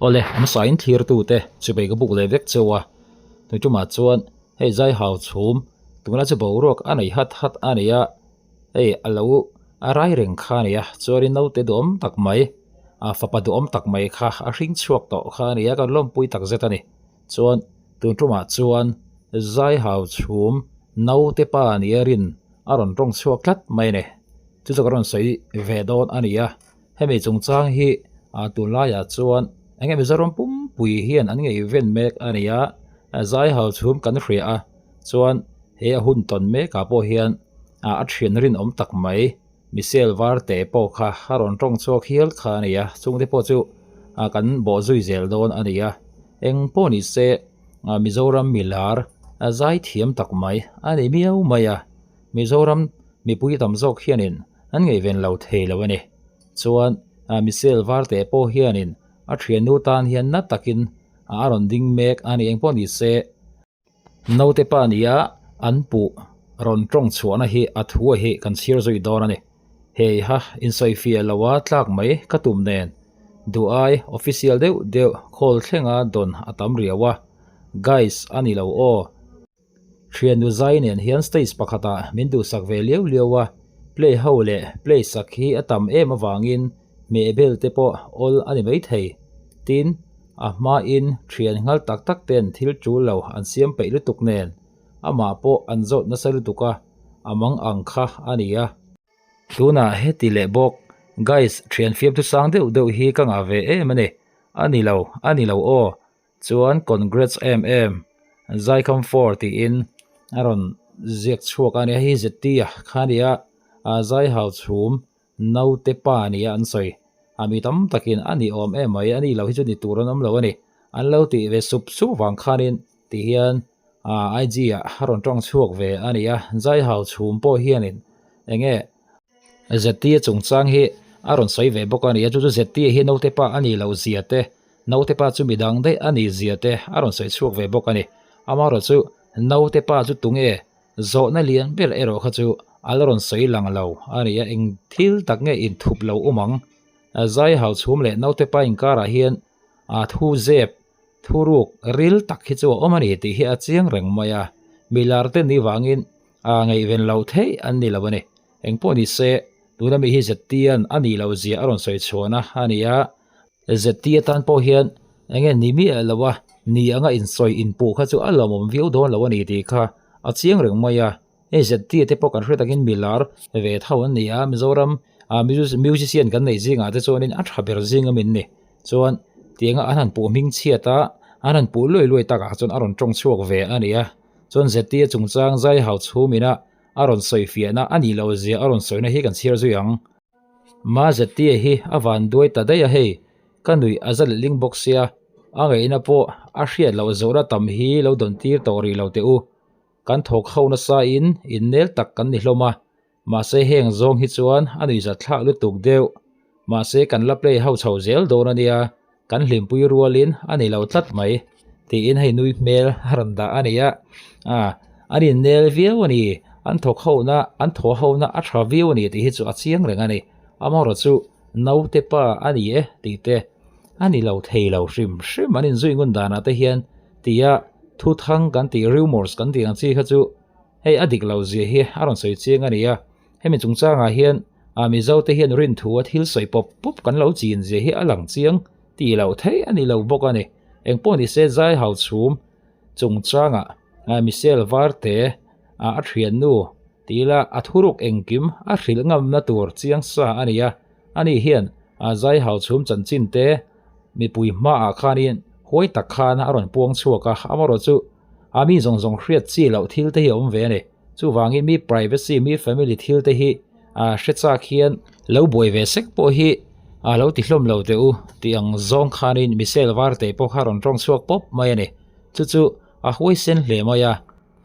Awle, a hmasa in thlir tu te chubei ka buk leh vek cheu a, tui tumah chuan hei zai hau chhum tuna chu boruak a nei hat hat a ni a, hei a lo a rai reng kha a ni a, chuanin naute duhawm tak mai a fapa duhawm tak mai kha a hring chhuak tawh kha a ni a, kan lawmpui tak zet a ni. Chuan tun tumah chuan zai hau chhum naute pa nia rin a rawn tawng chhuak tlat mai a ni. Chu chu ka rawn sawi ve dawn a ni a. Hemi chungchang hi ah tunlaiah chuan eng nge Mizoram pumpui hian an ngaihven mek a ni a, zai hau chhum kan hria a, chuan he a hun tawn mekah pawh hian ah a thian rinawm tak mai Michelle Varte pawh kha a rawn tawng chhuak hial kha a ni a, chungte pawh chu ah kan bawh zui zel dawn a ni a, eng pawh ni se ah Mizoram milar a zai thiam tak mai a ni miau mai a, Mizoram mipui tam zawk hianin an ngaihven lo thei lo a ni. Chuan Michelle Varte pawh hianin a thiannu tan hian na takin a rawn ding mek a ni. Engpawh ni se, naute pa nia an puh rawn tawng chhuahna hi a thu a hi kan chhiar zui dawn a ni. Hei ha insawifiah loa tlak mai ka tum nen duh ai official deuh deuh call thlenga dawn a tam riau a, guys a ni lo aw. Thiannu zai nen hian stage pakhatah min duhsak ve liau liau a, play ho leh play sak hi a tam em avangin hmeh bel te pawh awl a ni maithei. Tin, a hmain thian nghal tak tak ten thil tul lo an siam peih lutuk nen amah pawh an zawt nasa lutuk a, a mang ang kha a ni a. Tunah heti leh bawk, guys thian fiamthu sang deuh deuh hi ka ngah ve em a ni. A ni lo, a ni lo aw. Chuan congrats em em Zaikham for tiin a rawn ziak chhuak a nia hei ZT a kha nia a zai hau chhum naute pa nia an sawi a mi tam takin a ni awm em mai a ni lo hi chu ni tur an awm lo a ni an lo tih ve sup sup vang khanin ti hian a IG ah a rawn tawng chhuak ve a nia zai hau chhum pawh hianin enge ZT a chungchang hi a rawn sawi ve bawk a nia chu chu ZT hi naute pa a nih loh zia te Naute pa chu midang daih a nih zia te a rawn sawi chhuak ve bawk a ni. Amaherawh chu naute pa chu tunge zawhna lian ber erawh kha chu a la rawn sawi lang lo a ni a, eng thil tak nge inthup lo awm ang? Zai hau chhum leh naute pa inkarah hian a thu zep, thu ruk ril tak hi chu a awm a ni tih hi a chiang reng mai a, milar te ni vangin a ngaihven lo theih an ni lo a ni. Engpawh ni se, tuna mi hi ZT-a'n a nih loh zia a rawn sawi chhuahna a ni a, ZT atan pawh hian eng nge ni miah lo a, ni anga insawi inpuh kha chu a lawmawm viau dawn lo a ni tih kha a chiang reng mai a. Hei ZT te pawh kan hre takin mi lar ve tho an ni a, Mizoram ah musician kan neih zingah te chuanin a tha ber zing a min ni. Chuan tianga an han puh hming chhiat a, an han puh luai luai takah chuan a rawn tawng chhuak ve a ni a. Chuan ZT a chungchang zai hau chhumina a rawn sawi fiahna a nih loh zia a rawn sawina hi kan chhiar zui ang. Mazetia hi a van duai ta daih a hei, ka nuih a za letling bawk sia, a ngaihna pawh a hriat loh zawhna tam hi lo dawn tir tawh rih lo teh u. Kan thawk ho nasa in innel tak kan ni hlawm a, mahse heng zawng hi chuan a nuih zat thlak lutuk deuh. Mahse kan la play ho chho zel dawn a nia, kan hlimpui rualin a ni lo tlat mai tiin hei nui hmel a rawn dah a ni a, ah an innel viau a ni, an thawk ho na an thaw ho na a tha viau a ni tih hi chu a chiang reng a ni, amaherawh chu naute pa a ni e tih te a ni lo thei lo hrim hrim an inzui ngun danah te hian tia thu thang kan tih rumours kan tih ang chi kha chu hei a dik lo zia hi a rawn sawi chiang a ni a, hemi chungchangah hian ah Mizo te hian rin thu a thil sawi pawp pawp kan lo chin zia hi a lang chiang tih loh theih a ni lo bawk a ni. Engpawh ni se zai hau chhum chungchangah ah Michelle Varte ah a thiannu tih ila a thuruk engkim a hrilh ngamna tur chiang sa a ni a, ani hian ah zai hau chhum chanchin te mipui hmaah khanin huai tak khan a rawn puang chhuak a, amaherawh chu a mi zawng zawng hriat chi loh thil te hi a awm ve a ni. Chuvangin mi privacy, mi family thil te hi ah hre chak hian lo buai ve sek pawh hi ah lo ti hlawm lo teh u tih ang zawng khanin Michelle Varte pawh kha rawn tawng chhuak pawp mai a ni. Chu chu a huaisen hle mai a,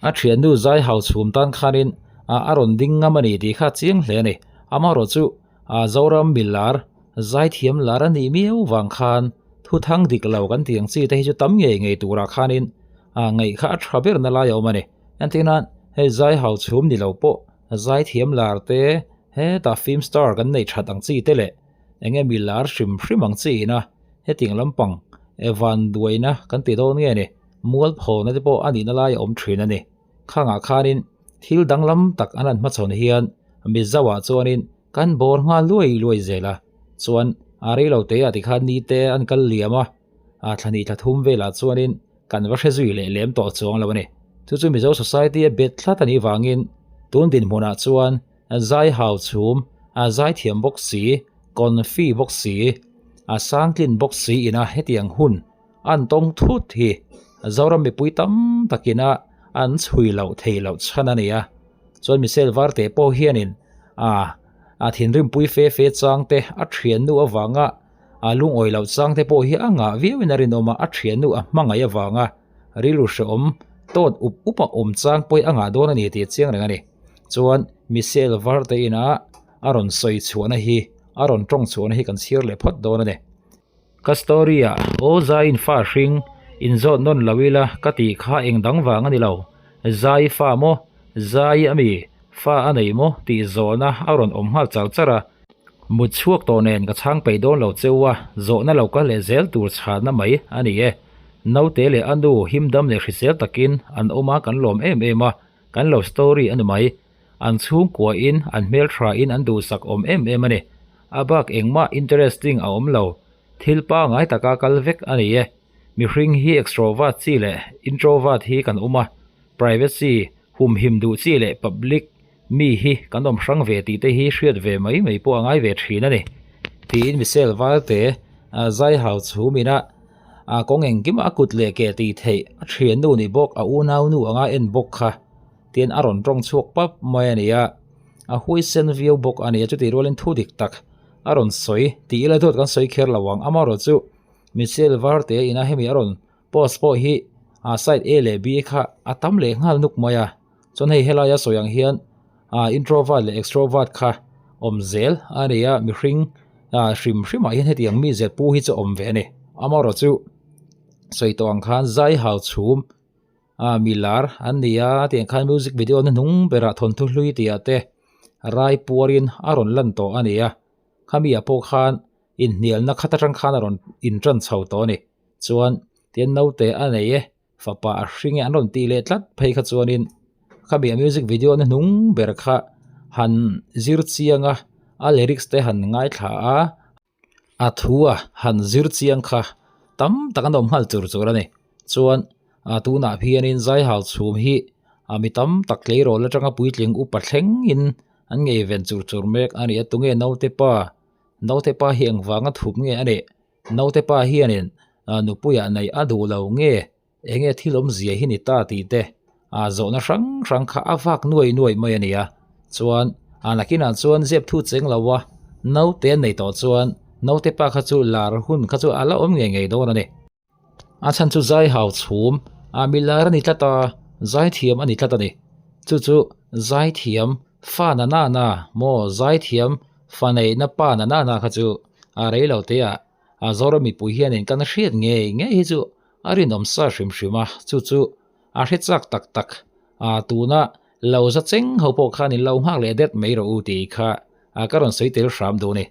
a thiannu zai hau chhum tan khanin ah a rawn ding ngam a ni tih kha a chiang hle a ni. Amaherawh chu ah Zoram milar zaithiam lar a nih miau vang khan thu thang dik lo kan tih ang chi te hi chu tam ngei ngei turah khanin ah ngaih kha a tha ber na lai a awm a ni. Entirnan hei zai hau chhum ni lo pawh zai thiam lar te hetah film star kan nei that ang chi te leh eng nge mi lar hrim hrim ang chi ina hetiang lampang Vanduaina kan ti dawn nge ni, mualphawna te pawh a nihna lai a awm thin a ni. Khangah khanin thil danglam tak an han hmachhawn hian Mizoah chuanin kan bawr nghal luai luai zel a, chuan a reilo teah tikhan nite an kal liam a, a thlahnih thla thum velah chuanin kan va hre zui leh lem tawh chuang lo a ni. Chu chu Mizo Society a bet tlat a nih vangin tun dinhmunah chuan zai hau chhum, a zai thiam bawk si, confi bawk si, a sangtlin bawk si ina hetiang hun an tawng thut hi Zoram mipui tam takina an chhui loh theih loh chhan a ni a. Chuan Michelle Varte pawh hianin a a thinrimpui fe fe chang te, a thiannu avanga a lungawi loh chang te pawh hi a ngah viauin a rinawm a, a thiannu a hmangaih avanga rilru hrehawm tawt up up a awm chang pawh hi a ngah dawn a ni tih a chiang reng a ni. Chuan Michelle Varte ina a rawn sawi chhuahna hi a rawn tawng chhuahna hi kan chhiar leh phawt dawn a ni. Ka story ah aw zai in fa hring in zawt nawn lo ila ka tih kha eng dang vang a ni lo, zai fa maw, zai a mi, fa a nei maw tih zawhna a rawn awm nghal char char a, mut chhuak tawh nen ka chhang peih dawn lo cheu a, zawhna lo kal leh zel tur chhanna mai a ni e. Naute leh a nu himdam leh hrisel takin an awm a kan lawm em em a, kan lo story a ni mai. An chhungkua in an hmeltha in an duhsak awm em em a ni. A bak engmah interesting a awm lo. Thil pangai taka kal vek a ni e. Mihring hi extrovert chi leh introvert hi kan awm a, privacy humhim duh chi leh public mi hi kan awm hrang ve tih te hi hriat ve mai mai pawh a ngai ve thin a ni. Tiin Michelle Valte zai hau chhum ina a kawng engkim a kut leh ke tih theih a thiannu ni bawk a unaunu anga en bawk kha. Tin a rawn tawng chhuak pap mai a ni a, a huaisen viau bawk a ni a, chutih rualin thu dik tak a rawn sawi tih ila dawt kan sawi kher lo ang, amaherawh chu Michelle Varte ina hemi a rawn post pawh hi a side A leh B kha a tam leh nghal nuk mai a, chuan hei helaia sawi ang hian ah introvert leh extrovert kha awm zel a ni a, mihring ah hrim hrimah hian hetiang mi zet pu hi chu awm ve a ni, amaherawh chu sawi tawh ang khan zai hau chhum. Ah mi lar an ni a tiang khan music video na hnung berah thawnthu hlui tih ah te rai puarin a rawn lan tawh a ni a khami ah pawh khan inhnialna khat atang khan a rawn in tan chho tawh a ni chuan tian naute a nei e fapa a hring e an rawn tih leh tlat phei kha chuanin khami a music video na hnung ber kha han zir chiang a a lyrics te han ngaithla a. A thu a han zir chiang kha tam tak an awm nghal chur chur a ni. Chuan a tunah hianin Zaihau chhum hi a mi tam tak tleirawl atanga puitling upa thlengin an ngei ven chur chur mek a ni a. Tunge naute pa? Naute pa hi engvanga thup nge a nih? Naute pa hianin nupuiah neih a duh lo nge? Enge thil awmzia hi ni ta tih te ah zawhna hrang hrang kha a vak nuai nuai mai a ni a, chuan ah nakinah chuan zep thu cheng lo a, naute an nei tawh chuan naute pa kha chu lar hun kha chu a la awm ngei ngei dawn a ni. A chhan chu zai hau chhum ah mi lar a ni tlat a, zai thiam a ni tlat a ni. Chu chu zai thiam fa na na na maw zai thiam fa neihna pa na na na kha chu a rei lo te ah a Zoram mipui hianin kan hriat ngei ngei hi chu a rinawm sa hrim hrim a, chu chu a hre chak tak tak a, tuna lo za cheng ho pawh khan in lo nghak leh det mai rawh u tih kha ka rawn sawi tel hram duh a ni.